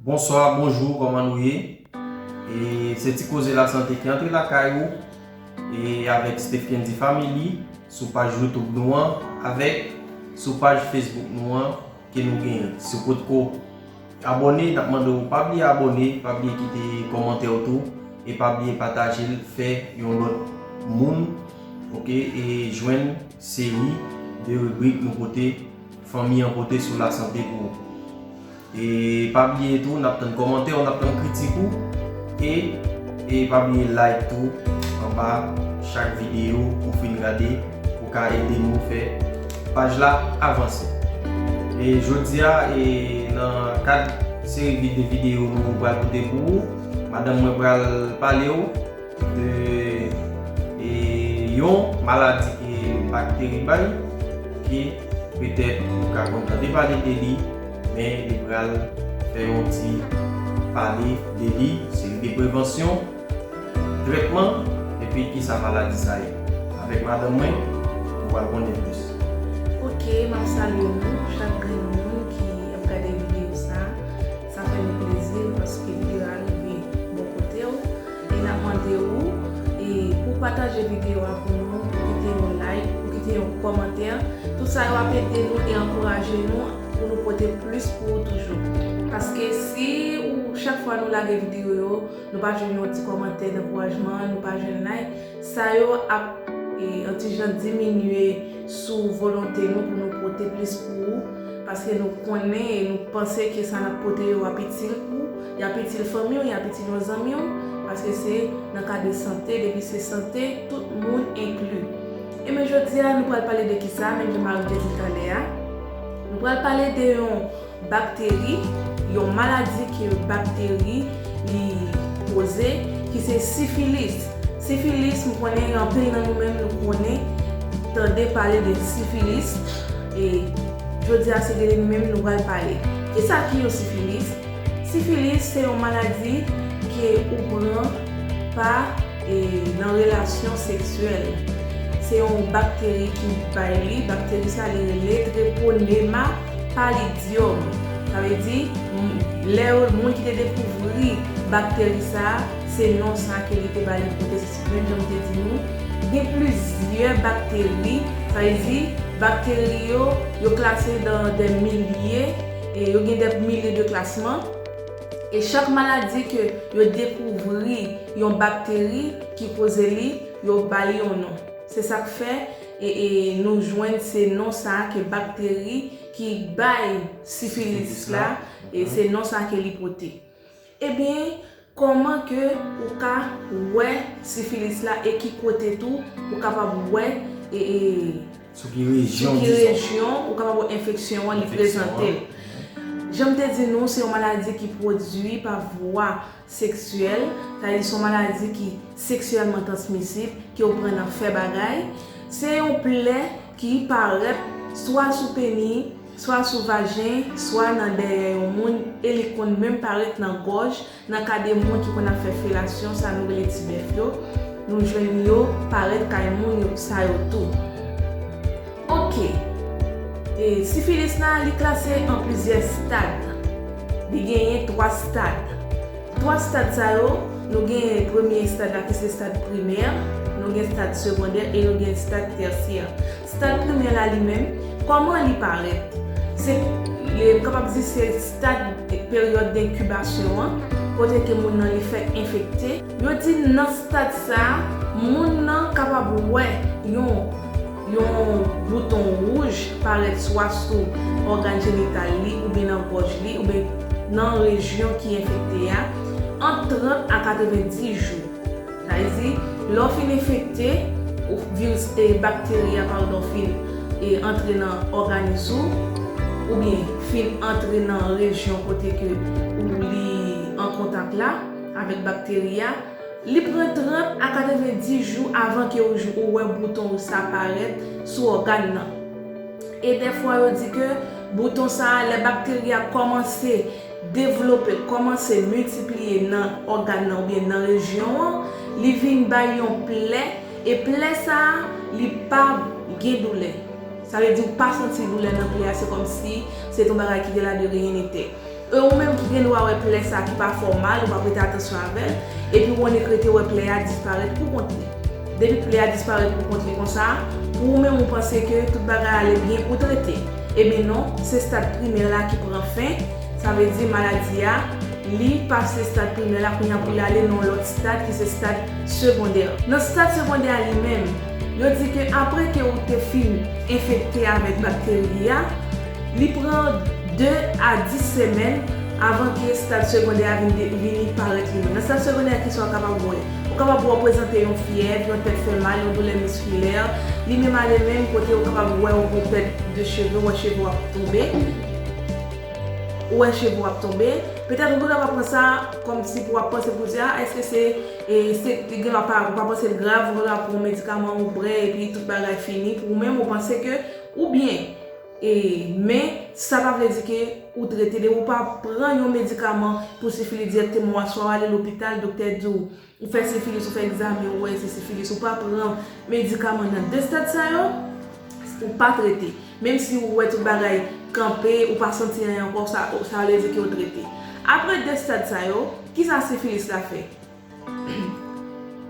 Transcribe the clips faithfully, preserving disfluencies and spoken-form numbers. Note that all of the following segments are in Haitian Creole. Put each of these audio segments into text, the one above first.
Bonswa, bonjou, kòman nou ye? E se ti koze lasante ki antre lakay ou e avèk Steph Kendy Family sou paj YouTube nou an, avèk sou paj Facebook nou an ke nou genyen. Si w potko abòne, n ap mande w pa bliye abòne, pa bliye kite kòmantè w tou, e pa bliye pataje l, fè yon lòt moun, oke, e jwenn seri de ribrik nou pote, fanmi an pote sou lasante pou ou. E pa bliye tou, n ap tann kòmantè w, n ap tann kritik ou. E, e pa bliye like tou anba chak videyo ou fin gade pou ka ede nou fè paj la avanse. E jodi a, e nan kad seri de videyo nou pral pote pou ou, madanm mwen pral pale w de e, yon maladi ke bakteri bay, ke petèt ou ka konn tande pale de li, men li pral fè yon ti pale de li, seri de prevansyon, trètman, epi kisa maladi sa ye. Avèk madanm mwen, nou pral konnen plis. Oke, m ap salye nou, chak grenn moun ki ap gade videyo sa. Sa fè nou plezi paske videyo a rive bò kote w. E n ap mande ou, e, pou w pataje videyo a pou nou, pou w kite yon like, pou w kite yon kòmantè. Tout sa yo ap ede nou e ankouraje nou pou nou pote plis pou ou toujou. Paske si ou, chak fwa nou lage videyo yo, nou pa jwenn yon ti kòmantè dankourajman, nou pa jwenn like, sa yo ap, e, yon ti jan diminye sou volonte nou pou nou pote plis pou ou, paske nou konnen e nou panse ke sa n ap pote yo ap itil ou, y ap itil fanmi w, y ap itil yon zanmi w, paske se nan kad de sante, depi se sante, tout moun enkli. Ebyen, jodi a, nou pral pale de kisa, menm jan Marie te di talè a. Nou pral pale de yon bakteri, yon maladi ke bakteri li koze, ki se sifilis. Sifilis, m konnen anpil nan nou menm nou konnen, tande pale de sifilis. E jodi a, se de li menm nou pral pale. Kisa ki yon sifilis? Sifilis se yon maladi ke ou pran pa e, nan relasyon seksyèl. Se yon bakteri ki bay li, bakteri sa li rele Treponema pallidum. Sa vle di, m- lè yo, moun ki te dekouvri bakteri sa, se non sa ke li te ba li pote, se menm jan m te di nou. Gen plizyè bakteri, sa vle di, bakteri yo, yo klase dan de milye, e yo gen de milye de klasman. E chak maladi ke yo dekouvri yon bakteri ki koze li, yo ba li yon non. Se sa k fè e, e nou jwenn se non sa a ke bakteri ki bay sifilis la, e se non sa a ke li pote. Ebyen, kòman ke ou ka wè sifilis la e ki kote tou ou kapab wè e, e Sou ki rejyon, sou ki dizon. Rejyon ou kapab wè enfeksyon an li Enfeksyon prezante an. l. Jan m te di nou, se yon maladi ki pwodui pa vwa seksyèl, sa vle di se yon maladi ki seksyèlman transmisib, ke w pran nan fè bagay. Se yon plè ki parèt swa sou peni, swa sou vajen, swa nan dèyè yon moun, e li konn menm parèt nan gòj, nan ka de moun ki konn ap fè felasyon, sa nou rele ti bèf yo, nou jwenn yo parèt kay moun yo, sa yo tou. Oke. E, sifilis la, li klase an plizyè stad. Li genyen twa stad. Twa stad sa yo, nou genyen premye stad la ki se stad primè, nou gen stad segondè e nou gen stad tèsyè. Stad primè la li menm, kòman li parèt? Se, li, m kapab di se stad, peryòd denkibasyon an, kote ke moun nan li fèk enfekte. Yo di nan stad sa a, moun nan kapab wè yon, yon bouton wouj parèt swa sou ògàn jenital li, oubyen nan gòj li, oubyen nan rejyon ki enfekte a, ant trant a katrevenndis jou. Sa vle di, lè w fin enfekte, ou viris e bakteri a, padon, fin e antre nan òganis ou, oubyen fin antre nan rejyon kote ke ou li an kontak la avèk bakteri a, li pran trant a katrevenndis jou avan ke ou, ou wè bouton sa parèt sou ògàn nan. E dèfwa yo di ke bouton sa a, lè bakteri a kòmanse devlope, kòmanse miltipliye nan ògàn nan oubyen nan rejyon an, li vin bay yon plè, e plè sa a, li pa gen doulè. Sa vle di ou pa santi doulè nan plè a, se kòmsi se t on bagay ki te la de rien n'était. E ou menm ki gen dwa wè plè sa ki pa fè w mal, ou pa prete atansyon avè l, epi ou annik rete wè plè a disparèt pou kont li. Depi plè a disparèt pou kont li konsa, pou ou menm ou panse ke tout bagay ale byen, ou trete. Ebyen non, se stad primè la ki pran fen, sa vle di maladi a, li pase stad primè la, kounye a pou l ale nan yon lòt stad ki se stad segondè. Nan stad segondè a li menm, yo di ke apre ke ou te fin enfekte avèk bakteri a, li pran de a dis semèn avan ke stad segondè a vin de- vini parèt li menm. Nan stad segondè a, kisa w kapab wè? Ou kapab wè w prezante yon fyèv, yon tèt fè mal, yon doulè miskilè. Li menm ale menm kote ou kapab wè yon pèt de cheve, ou wè cheve w ap tonbe. Ou wè cheve w ap tonbe. Petèt ou kapab pran sa kòmsi pou w ap panse pou di, a, èske se, e, se, gen lè pa, ou pa panse l grav, ou pa pran yon medikaman ou bwè epi tout bagay fini. Pou ou menm, ou panse ke ou byen. E, men, sa pa vle di ke ou trete. Depi ou pa pran yon medikaman pou sifilis dirèkteman, oswa w ale lopital, doktè di w, ou fè sifilis, ou fè egzamen, ou wè se sifilis, ou pa pran medikaman nan de stad sa yo, ou pa trete. Menm si ou wè tout bagay kanpe, ou pa santi anyen ankò, sa, sa vle di ke ou trete. Apre de stad sa yo, kisa sifilis la fè?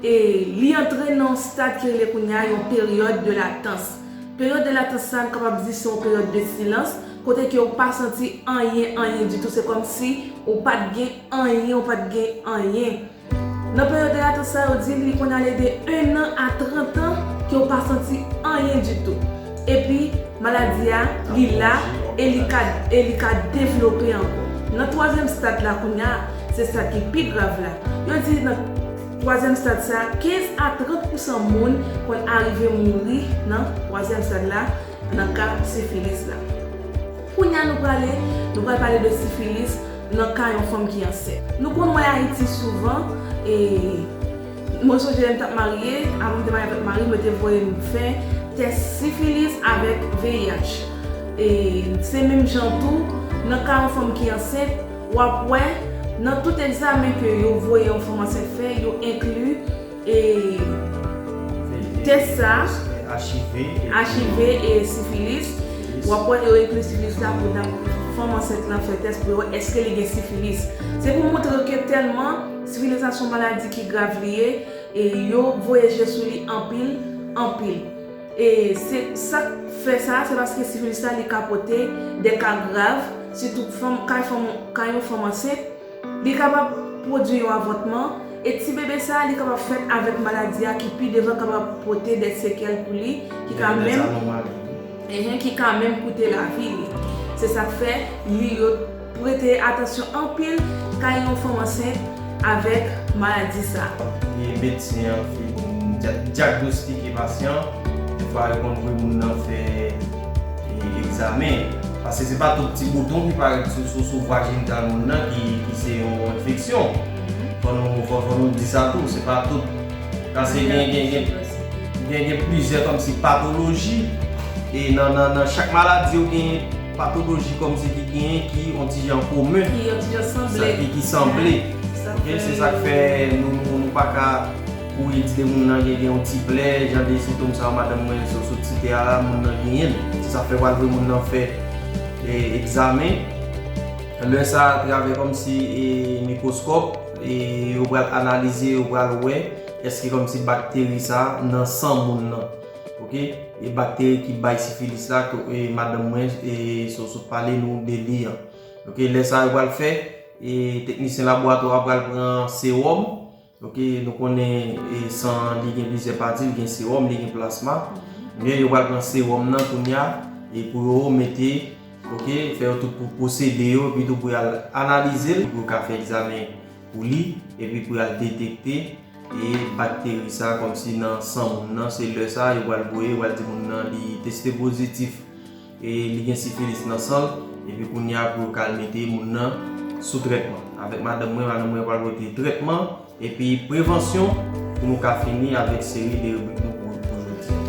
E li antre nan yon stad ki rele kounye a yon peryòd de latans. Peryòd de latans sa, nou kapab di se yon peryòd de silans, kote ke ou pa santi anyen, anyen ditou. Se kòmsi ou pa t gen anyen, ou pa t gen anyen. Nan peryòd de latans sa, yo di li konn ale de en an a trant an ke ou pa santi anyen ditou. Epi, maladi a, li la, e li ka, e li ka devlope ankò. Nan twazyèm stad la, kounye a, se stad ki pi grav la. Yo di nan twazyèm stad sa, kenz a trant pousan moun konn arive mouri nan twazyèm stad la, nan ka sifilis la. Kounye a nou prale, nou pral pale de sifilis nan ka yon fanm ki ansent. Nou konn wè Ayiti souvan, e mwen sonje lè m t ap marye, avan m te marye avèk mari m, yo te voye m fè tès sifilis avèk V I H. E se menm jan tou, nan ka yon fanm ki ansent, w ap wè, nan tout egzamen ke yo voye yon fanm ansent fè, yo enkli, e, tès sa, H I V e sifilis. W ap wè yo enkli sifilis la pou fanm ansent lan fè tès pou yo wè èske li gen sifilis. Se pou montre w ke tèlman sifilis la se yon maladi ki grav li ye, e yo voye je sou li anpil, anpil. E se sa k fè sa, se paske sifilis la li ka pote de ka grav, sitou fanm, ka fanm, ka yon fanm ansent, li kapab pwodui yon avòtman, e ti bebe sa a, li kapab fèt avèk maladi a ki pi devan kapab pote de sekèl pou li, ki ka menm, enhen, ki ka menm koute lavi li. Se sa k fè li yo prete atansyon anpil ka yon fanm ansent avèk maladi sa. E medsen an fè pou dya- dyagnostike pasyan, defwa yo konn voye moun nan fè, e, egzamen. Paske se pa tout ti bouton ki parèt sou, sou, sou vwa jenital moun nan ki, ki se yon enfeksyon. Fò nou, fò, fò nou di sa tou, se pa tout. Paske gen, gen, gen, gen, gen plizyè kòmsi patoloji. E nan, nan, nan chak maladi, yo gen patoloji kòmsi ki genyen ki yon ti jan komen. Ki yon ti jan sanble. Sa ki, ki sanble. Sa Ok, fè se sa k fè nou, nou, nou pa ka kouri di de moun nan gen, gen yon ti plè, jan de sentòm sa yo madanm mwen sot, sot site a la, moun nan genyen l. Se sa k fè yo pral voye moun nan fè, e, egzamen. Lè sa, atravè kòmsi, e, mikwoskòp, e, yo pral analize, yo pral wè èske kòmsi bakteri sa nan san moun nan. Ok? E bakteri ki bay sifilis la, ke, e, madanm mwen, e, sot, sot pale nou de li an. Ok, lè sa yo pral fè, e teknisyen laboratwa a pral pran sewòm. Ok, nou konnen, e, san an li gen plizyè pati, li gen sewòm, li gen plasma. Men yo pral pran sewòm nan kounye a, e pou yo mete, ok, fè yo tout pou pwosede yo, epi tou pou y al analize l, pou yo ka fè egzamen pou li, epi pou y al detekte e bakteri sa kòmsi nan san moun nan, se lè sa yo pral voye, yo pral di moun nan li teste pozitif e li gen sifilis nan san l, epi kounye a pou yo ka al mete moun nan sou trètman. Avèk madanm mwen, madanm mwen pral pote trètman epi prevansyon pou nou ka fini avèk seri de ribrik nou pou, pou jodi a.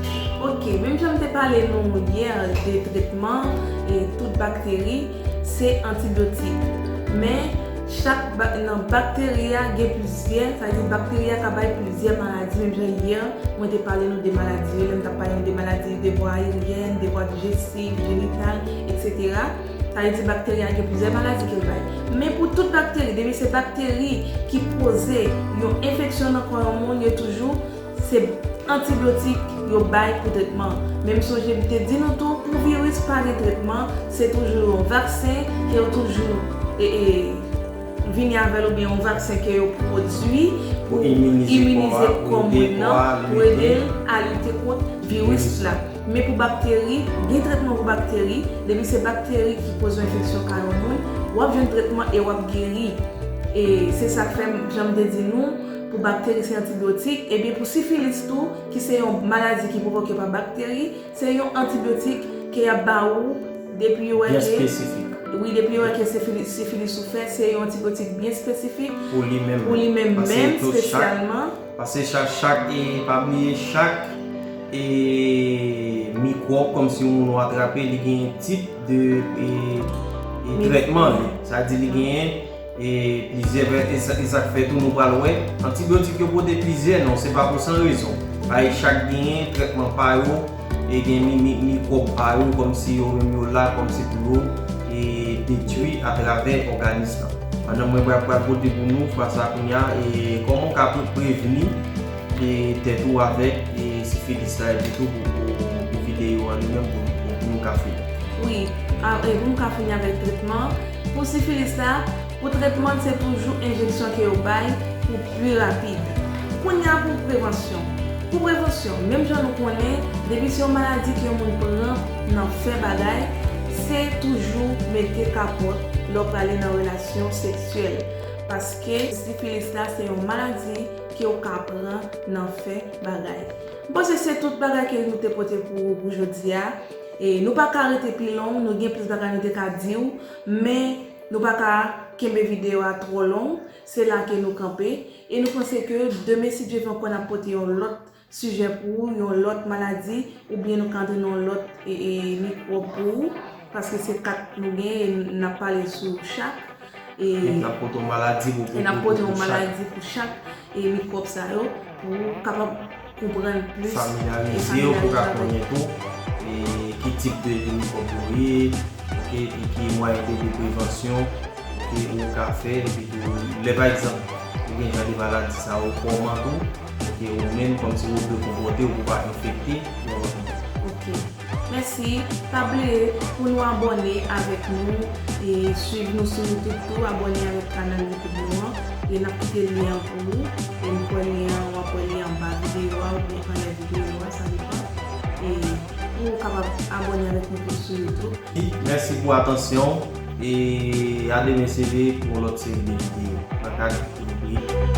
Ok, menm jan m te pale nou yè de tretman e tout bakteri, se antibyotik. Men, chak ba- nan bakteri a gen plizyè, sa vle di bakteri a ka bay plizyè maladi, menm jan yè mwen te pale nou de maladi yo, lè m t ap pale nou de maladi de vwa aeryèn, de vwa dijestif, jenital, etsetera. Sa vle di bakteri a gen plizyè maladi ke l bay. Men pou tout bakteri, depi se bakteri ki koze yon enfeksyon nan kò yon moun, yo toujou se antibyotik yo bay pou tretman. Men m sonje m te di nou tou, pou viris pa gen tretman, se toujou yon vaksen ke yo toujou e, e, vini avè l oubyen yon vaksen ke yo pwodui pou imunize kò moun nan, pou ede l a lite kont viris la. Men pou bakteri, gen tretman pou bakteri, depi se bakteri ki koze yon enfeksyon kay yon moun, w ap jwenn tretman e w ap geri. E se sa k fè, jan m te di nou, pou bakteri se antibyotik, ebyen pou sifilis tou, ki se yon maladi ki pwovoke pa bakteri, se yon antibyotik ke y ap ba ou depi yo wè ke, wi, depi yo wè ke sifilis, sifilis ou fè, se yon antibyotik byen espesifik pou li menm, pou li menm menm espesyalman. Paske chak, chak, e pa bliye, chak e mikwòb kòmsi yon moun ou atrape, li gen tip de e, e trètman li. Sa di li genyen e plizyè vè-, e sa, e sa k fè tou nou pral wè. Antibyotik yo pote plizyè non, se pa pou san rezon. Paske chak genyen trètman pa yo, e gen mi, mi, mikwòb pa yo, kòmsi yo menm yo la, kòmsi pou yo e detwi atravè òganis lan. Pandan mwen pral, pral pote pou nou, fwa sa kounye a, e kòman w ka pre-, prevni e tèt ou avèk e sifilis la, epi tou pou, pou, pou videyo an li menm, pou, pou, pou nou ka fini. Wi, a, e pou nou ka fini avèk tretman, pou sifilis la, pou tretman, se toujou enjeksyon ke yo bay pou pi rapid. Kounye a pou prevansyon. Pou prevansyon, menm jan nou konnen, depi se yon maladi ke yon moun pran nan fè bagay, se toujou mete kapòt lè w prale nan relasyon seksyèl. Paske sifilis la, se yon maladi ke w ka pran nan fè bagay. M panse se tout bagay ke nou te pote pou, pou jodi a. E nou pa ka rete pi long, nou gen plis bagay nou te ka di w, men nou pa ka kenbe videyo a twò long. Se la ke nou kanpe. E nou panse ke demen, si Dye vle ankò, n ap pote yon lòt sijè pou ou, yon lòt maladi, oubyen nou ka antre nan yon lòt e, e, mikwòb pou ou, paske se kat nou gen, e n ap pale sou chak. E n ap pote yon maladi pou, e n ap pote yon maladi pou chak e mikwòb sa yo, pou ou kapab konprann plis e familyarize yo, pou ka konnen tou e ki tip de, de mikwòb yo ye, oke, e ki mwayen de, de prevansyon, oke, ou ka fè, epi tou, lè pa egzanp, ou gen jan de maladi sa yo, kòman tou, oke, ou menm kòmsi ou dwe konpòte w pou pa enfekte yon lòt moun. Oke. Mèsi. Pa bliye pou nou abòne avèk nou e swiv nou sou YouTube tou, abòne avèk kanal YouTube nou an. E n ap kite lyen an pou ou. E m kwè lyen an, w ap wè lyen an anba videyo a oubyen anlè videyo a, sa depann. E pou w kapab abòne avèk nou tou sou YouTube. Mèsi pou atansyon w. E a demen, se vre, pou yon lòt seri de videyo nan kad Louvri.